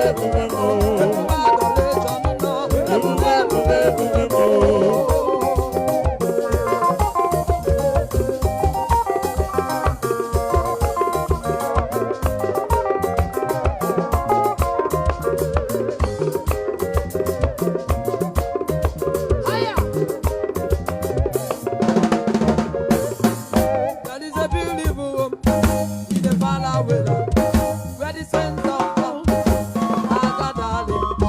Ebube m o. Ebube adoration nọ. Ebube, ebube, ebube m o. Higher. There is a beautiful home in the far away land, where the saints of God are gathering.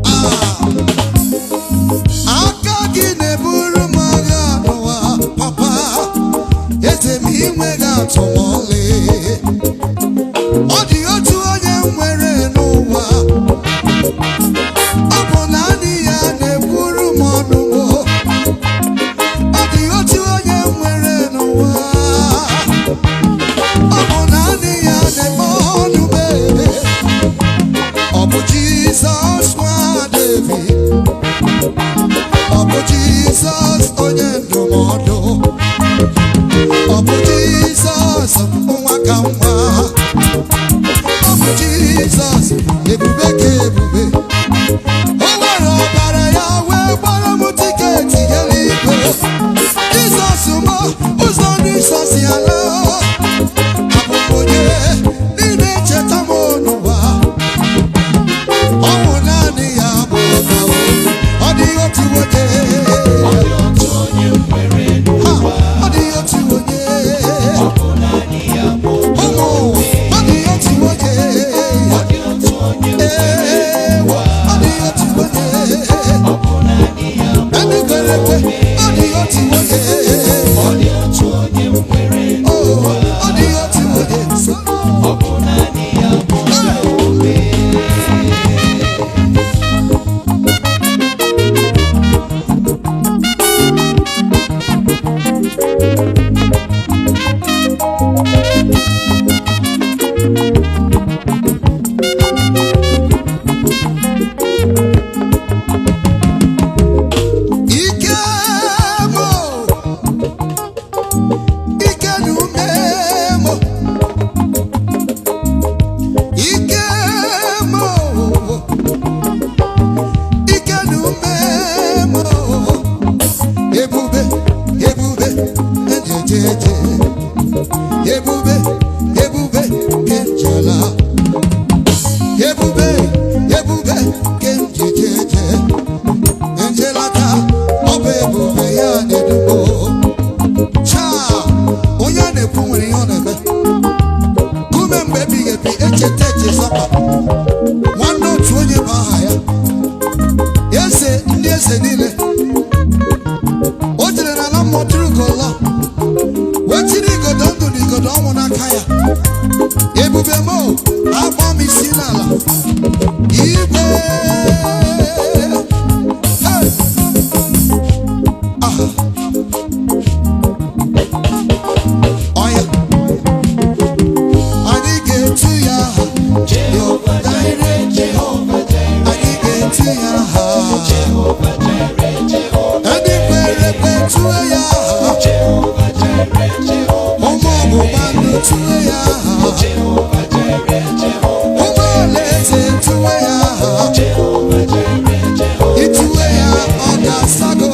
Ah. Aka gị na-eburu m agha n'ụwa, papa. Eze m, inweghị atụmọlị. Ọ dị otu onye m nwere n'ụwa, ọ bụ naanị ya na-ekwuru m ọnụ m. Ọ dị otu onye m nwere n'ụwa, ọ bụ naanị ya na-eme ọnụ m ebe. Ọ bụ Jizọs nwa Devid. Ọ bụ Jizọs onye ndụmọdụ. Ọ bụ Jizọs nwa ka nwa. Ọ bụ Jizọs ebube ka ebube. O nwere ọbara ya wee gbara m tiketi eluigwe. Jizọs m, ụzọ ndị nsọ si ala. Abụ m onye niile cheta m n'ụwa. Ọ bụ naanị ya bụ ọka. Ọ dịghị otu onye. Ọ dị otu onye m nwere Ha, n'ụwa. ọ dịghị otu onye. Ọ bụ naanị ya bụ Ụmụ ụwa, ọ dịghị otu onye. Ọ dị otu onye m nwere Ewo, n'ụwa. ọ dịghị otu onye. Ọ bụ naanị ya bụ Ndị kwere ekwe, ọ dịghị otu onye. Ọ dị otu onye m nwere Oh, n'ụwa. ọ dịghị otu onye. Ọ bụ naanị ya bụ ome. Ike mụ, ike na ume mụ, ike mụ, ike na ume mụ, ebube, ebube, njejeje, ebube, ebube, kenjala, ebube, ebube, kenjejeje. Njelata, ọ bụ ebube ya na-edubo. Chaa, onye a na-ekwu nwere ihe ọ na-eme. Kume mgbe ebighị ebi, echeta echezọba. Nwanne otu onye bụ aha ya. Eze ndị eze niile. O jere n'ala mmụọ tụrụ gọlọ. Wee tiri igodo ndụ na igodo ọnwụ n'aka ya. Ebube m, agba m isi n'ala. Igwe. Hey! Ah. Ọya. Anyị ga-etu ya aha. Jehova Jire, Jehova Jire, Anyị ga-etu ya aha. Jehova Jire, Jehova Ndị kwere ekwe tụọ ya aha. Jehova Jire, Jehova Ụmụ ọgbụgba ndụ tụọ ya aha. Jehova Jire, Jehova Ụmụ alaeze tụọ ya aha. Jehova Jire, Jehova Ịtụwe ya ọ ga-asa gị.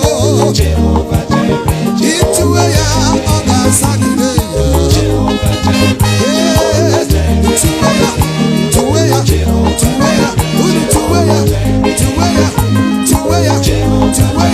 Jehova Jire, Ịtụwe ya ọ ga-asa gị ya. Jehova Jire, Tuwe ya, tuwe ya, tuwe ya, unu tuwe ya, tuwe ya, tuwe ya, tuwe